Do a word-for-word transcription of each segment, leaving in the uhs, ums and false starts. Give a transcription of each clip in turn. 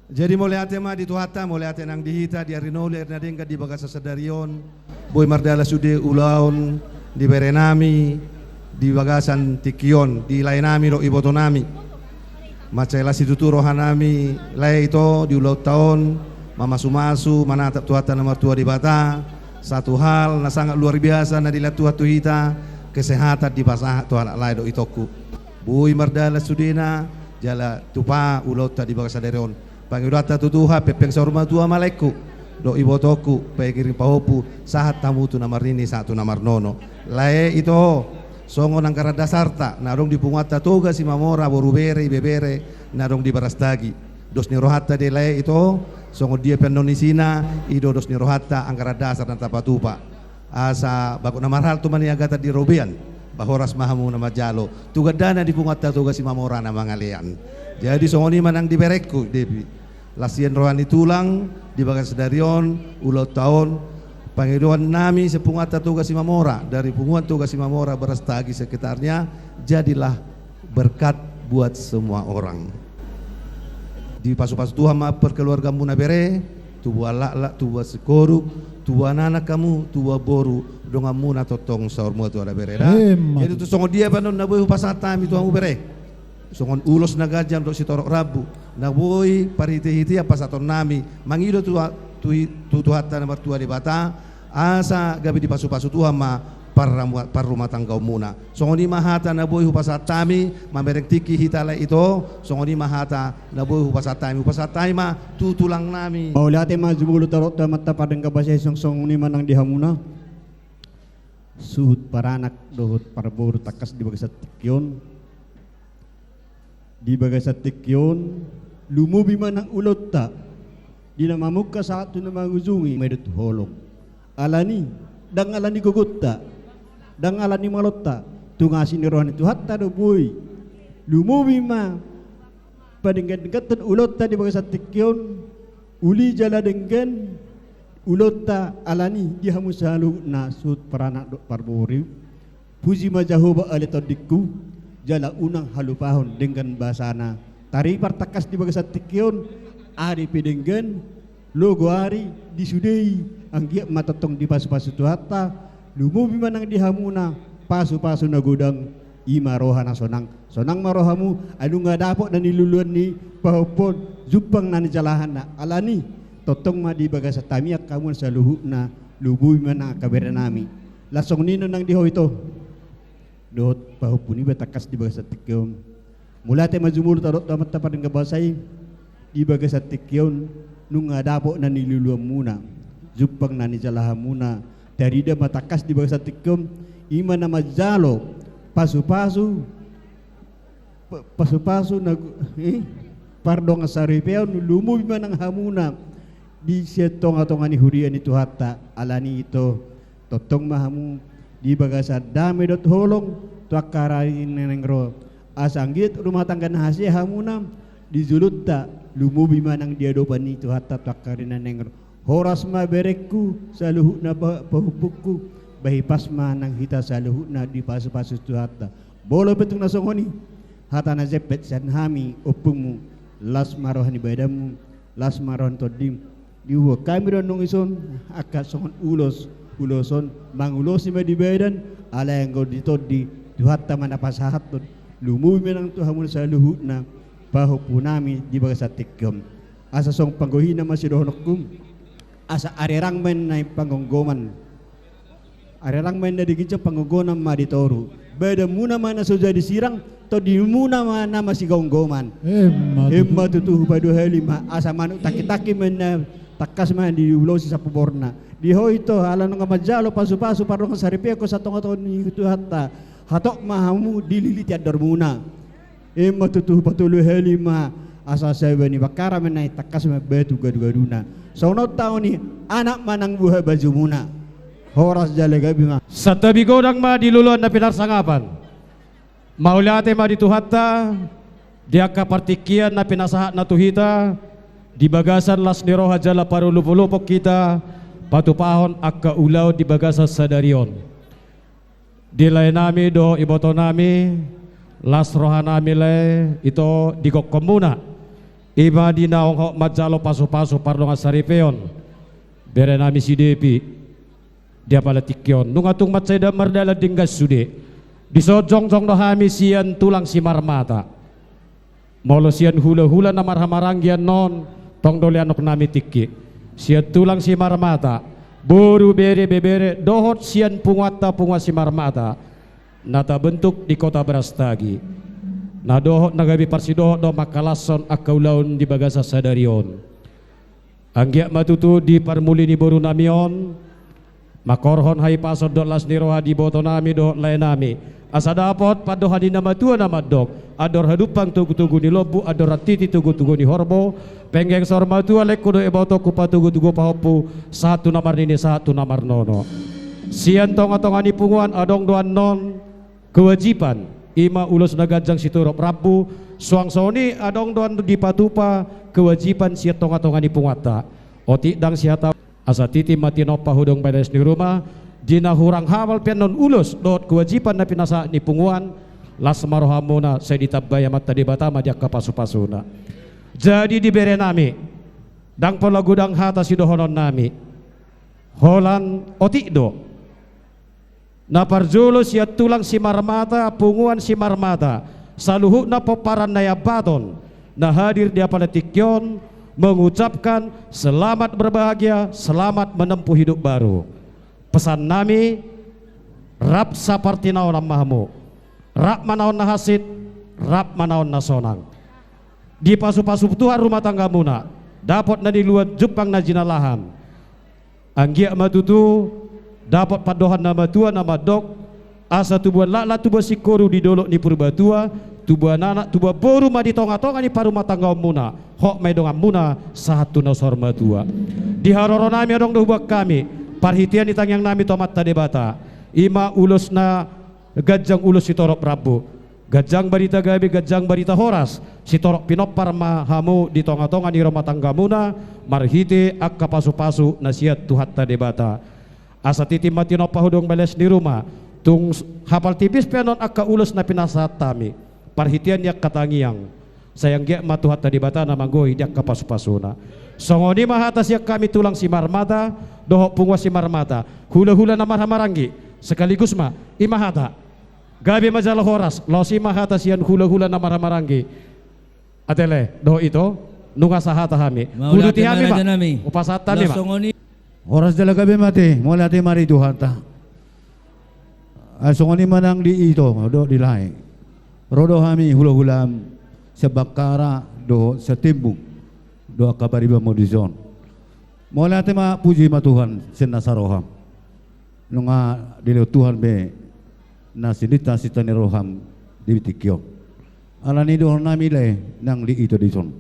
Jadi mauliate ma di Tuhanta, mauliate nang di hita di ari na uli, ari na denggan di bagasan sadari on. Boi mardalan sude ulaon ni berenami di bagasan tingki on, di laenami dohot ibotonami. Mansai las situtu rohanami lae ito di ulaonta on, mamasumasu, manatap Tuhanta na martua Debata, satu hal na sangat luar biasa na dilehon Tuhan tu hita, kesehatan dipasahat tu halak lae dohot itongku. Boi mardalan sudena, jala tupa ulaonta di bagasan sadari on. Pangidoanta tu Tuhan, pengpeng saur matua ma laengku dohot ibotongku, pangiring pahompu, sahat hamu tu na marnini, sahat tu na marnono. Lae ito, songon anggaran dasarta na adong di punguanta Toga Simamora, boru, bere, ibebere na adong di Berastagi. Dos ni rohanta do i lae ito, songon dia pe annon isina, i do dos ni rohanta anggaran dasar na tapatupa. Asa bagot na marhalto ma niagatan di robean, ba horas ma hamu na manjalo tu gandana di punguanta Toga Simamora na mangalean. Jadi songon i ma nang di berengku Devi. Las sian roha ni tulang di bagasan sadari on, ulaonta on, pangidoannami sian punguanta Toga Simamora, dari punguan Toga Simamora, Berastagi, sekitarnya, jadilah berkat buat semua orang. Dipasupasu Tuhan ma parkeluargamuna bere, tubuan laklak, tubuan singkoru, tubuan anak hamu, tubuan boru, donganmuna tongtong saur matua da bere da. Emma tutu. Jadi tu songon dia pe annon na boi hupasahat hami tu hamu bere, songon ulos na ganjang dohot sitorop rambu na boi parhitehitean pasahatonnami, mangido tu, tu, tu Tuhanta na martua Debata, asa gabe dipasupasu Tuhan ma parramua-, parrumatanggaonmuna. Songon i ma hata na boi hupasahat hami, mamereng tingki hita lae ito, songon i ma hata na boi hupasahat hami, hupasahat hami ma tu tulangnami. Mauliate ma jumolo tu Amanta Pardenggan Basa i, songon i ma nang di hamuna. Suhut paranak dohot parboru tangkas di bagasan tingki on. Di bagasan tingki on, lumobi ma nang ulaonta, di na mamungka sahat tu na mangujungi, ma i do tu holong. Alani, ndang alani gogonta, ndang alani malonta, tung asi ni roha ni Tuhanta do boi. Lumobi ma padenggan-dengganhon ulaonta di bagasan tingki on, uli jala denggan ulaonta alani di hamu saluhutna suhut paranak dohot parboru. Puji ma Jahowa ale tondingku, jala unang halupahon denggan basana. Taripar tangkas di bagasan tingki on, ari pe denggan, logo ari, di sude i, anggiat ma tongtong dipasupasu Tuhanta, lumobi ma nang di hamuna, pasupasu na godang, i ma roha na sonang. Sonang ma rohamu, ai nunga dapot na niluluan ni pahompu on, jumpang na nijalahanna. Alani, tongtong ma di bagasan hami angka hamuna saluhutna, lumobi ma nang angka berenami. Las songon i do nang di ho ito dohot pahompu niba tangkas di bagasan tingki on. Mauliate ma jumolo tu Amanta Pardenggan Basa i, di bagasan tingki on, nunga dapot na niluluanmuna, jumpang na nijalahanmuna, tarida ma tangkas di bagasan tingki on, i ma na manjalo pasupasu, pa-, pasupasu na gu-, eh, pardongan saripeon, lumobi ma nang hamuna di sian tongatonga ni huria ni Tuhanta. Alani ito, tongtong ma hamu di bagasan dame dohot holong tu angka ari na naeng ro. Asa anggiat rumah tangga na hasea hamuna di jolonta, lumobi ma nang di adopan ni Tuhanta tu angka ari na naeng ro. Horas ma berengku, saluhutna pa-, pahompungku, bahen pas ma nang hita saluhutna dipasupasu Tuhanta. Molo pe tung na songon i hata na jempek sian hami ompungmu, las ma roha ni badanmu, las ma roha ni tondim. Diboan hami do nunga dison angka songon ulos, ulos on, mangulosi ma di badan, alai anggo di tondi, Tuhanta ma na pasahathon. Lumobi ma nang tu hamu saluhutna pahompunami di bagasan tingki on. Asa songon panggohina ma sidohononku, asa arerang ma inna panggomgoman. Arerang ma inna di ginjang, panggomgoman ma di toru. Badanmuna ma na so jadi sirang, tondimuna ma na masigomgoman. Emma tutu. Emma tutu, hupaduahali ma, asa manuk tangkitangki ma inna tangkas ma diulosi sapuborna. Di ho ito, ala nunga manjalo pasupasu pardongan saripeon satongatonga ni Tuhanta, hatop ma hamu dililiti andormuna. Emma tutu, hupatoluhali ma, asa saba ni bangkara ma inna i, tangkas ma batu gadugaduna. Songon on taon i, anak ma nang buha bajumuna. Horas jala gabe ma. Santabi godang ma di luluan na pinarsangapan. Mauliate ma di Tuhanta, di angka partingkian na pinasahatna tu hita, di bagasan las ni roha jala parolopolopon hita patupahon angka ulaon di bagasan sadari on. Di laenami dohot ibotonami, las rohanami lae ito di gokhonmuna. Ima di naung hot manjalo pasupasu pardongansaripeon, berenami si Depi, di apala tingki on nunga tung mansai ndang mardalan denggan sude. Dison jongjong do hami sian tulang Simarmata. Molo sian hulahula na marhahamaranggi annon, tong do leanoknami tingki. Sian tulang Simarmata, boru, bere, bebere, dohot sian punguanta, punguan Simarmata na tabentuk di Kota Brastagi, na dohot na gabe parsidohot do mangkalashon angka ulaon di bagasan sadari on. Anggiat ma tutu di parmuli ni borunami on, mangkorhon hahipason dohot las ni roha di ibotonami dohot laenami, asa dapot pandohan ni na matua na mandok: Andor hadumpang togutogu ni lombu, andor rantiti togutogu ni horbo, penggeng saur matua lehonku dohot ibotongku patogutogu pahompu, sahat tu na marnini sahat tu na marnono. Sian tongatonga ni punguan adong do annon kewajiban, ima ulos na ganjang sitorop rambu. Suang songon i adong do annon dipatupa kewajiban sian tongatonga ni punguanta. Otik ndang sihata, asa titi ma tinompa hudong bales ni ruma, di na hurang hapal pe annon ulos dohot kewajiban na pinasahat ni punguan, las ma rohamuna, sai ditambai Amanta Debata ma di angka pasupasuna. Jadi di berenami, ndang pola godang hata sidohononnami. Holan otik do. Na parjolo sian tulang Simarmata, punguan Simarmata, saluhutna pomparan Naiambaton na hadir di apala tingki on, mengucapkan selamat berbahagia, selamat menempuh hidup baru. Pesannami, rap sapartinaonan ma hamu. Rap ma na on na hansit, rap ma na on na sonang. Dipasupasu Tuhan rumah tanggamuna, dapot na niluan, jumpang na jinalahan. Anggiat ma tutu dapot pandohan na matua na mandok: Asa tubuan laklak, tubuan singkoru di dolok ni Purbatua, tubuan anak, tubuan boru ma di tongatonga ni parumatanggaonmuna, hot ma i donganmuna sahat tu na saur matua. Di haroronami adong do huboan hami parhitean ni tangiangnami tu Amanta Debata, ima ulos na ganjang, ulos sitorop rambu. Ganjang barita gabe, ganjang barita horas, sitorop pinompar ma hamu di tongatonga ni rumah tanggamuna, marhite angka pasupasu na sian Tuhanta Debata. Asa titi ma tinompa hudong bales ni ruma, tung s-, hapal tipis pe annon angka ulos na pinasahat hami, parhitean ni angka tangiang. Sai anggiat ma Tuhanta Debata na manggohi di angka pasupasuna. Songon i ma hata sian hami tulang Simarmata dohot punguan Simarmata, hulahula na marhahamaranggi, sekaligus ma, i ma hata. Gabe ma jala horas, laos i ma hata sian hulahula na marhahamaranggi. Atele, dohot ito, nunga sahata hami. Mauliate ma, rajanami. Hupasahat hami ma. Horas jala gabe ma ate, mauliate ma di Tuhanta. Ai songon i ma nang di ito dohot di lae. Ro do hami hulahulam sian Bakkara dohot sian Timbung, dohot angka paribanmu dison. Mauliate ma, puji ma Tuhan sian nasa roham. Nunga dilehon Tuhan be na sininta-sinta ni roham di tingki on. Alani i dohononnami lae nang di ito dison,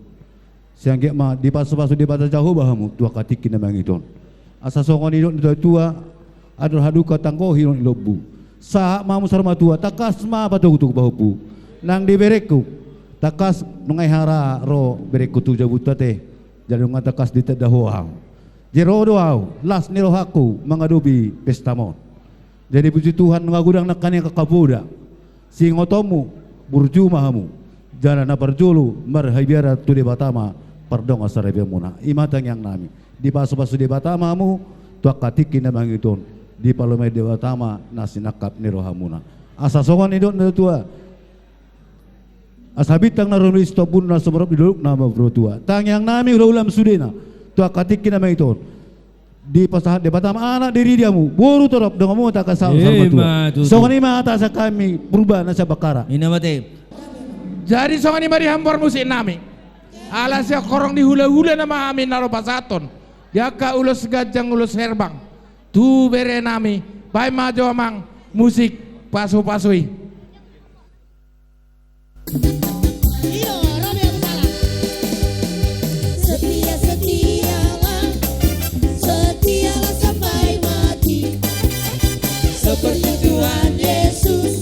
sai anggiat ma dipasupasu Debata Jahowa hamu tu angka tingki na mangihut on. Asa songon nidok ni natua-tua: Andor hadumpang tanggo hiron ni lombu, sahat ma hamu saur matua, tangkas ma patogutogu pahompu. Nang di berengku, tangkas nunga hera ro berengku tu jabunta ate, jala nunga tangkas ditanda ho ahu. Jadi ro do ahu, las ni rohangku mangadopi pestam on. Jadi puji Tuhan, nunga godang nangkaning angka poda, siingotonmu, burju ma hamu. Jala na parjolo, marhabiaran tu Debata ma pardongansaripeonmuna. I ma tangiangnami. Dipasupasu Debata ma hamu tu angka tingki na mangihut on. Dipalumahi Debata ma na sinangkap ni rohamuna. Asa songon nidok ni natua-tua: Asa bintang na rumiris tombun na sumorop di dolok na martua. Tangiangnami hulahulam sudena tu angka tingki na mangihut on. Dipasahat Debata ma anak di ridamuna, boru torop, donganmuna tangkas sahat saur matua. Ima tutu. Songon i ma hata sian hami Purba na sian Bakkara. Ina mate. Jadi songon i ma di hamu parmusiknami. Ala sian horong ni hulahula nama hami na ro pasahathon di angka ulos ganjang, ulos herbang tu berenami. Baen ma jo amang musik pasupasu i. Setia, setialah, setialah sampai mati. Seperti Tuhan Yesus,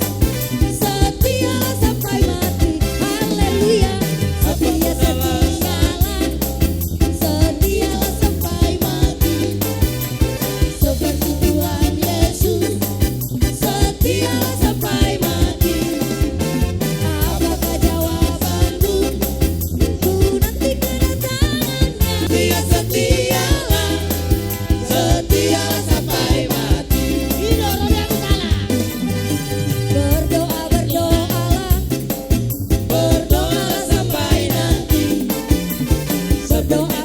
setialah sampai mati. Haleluya. Setia, setialah, setialah sampai mati. Seperti Tuhan Yesus, setialah sampai mati. Setialah, setialah sampai mati. Berdoa, berdoalah, berdoalah sampai nanti. Berdoa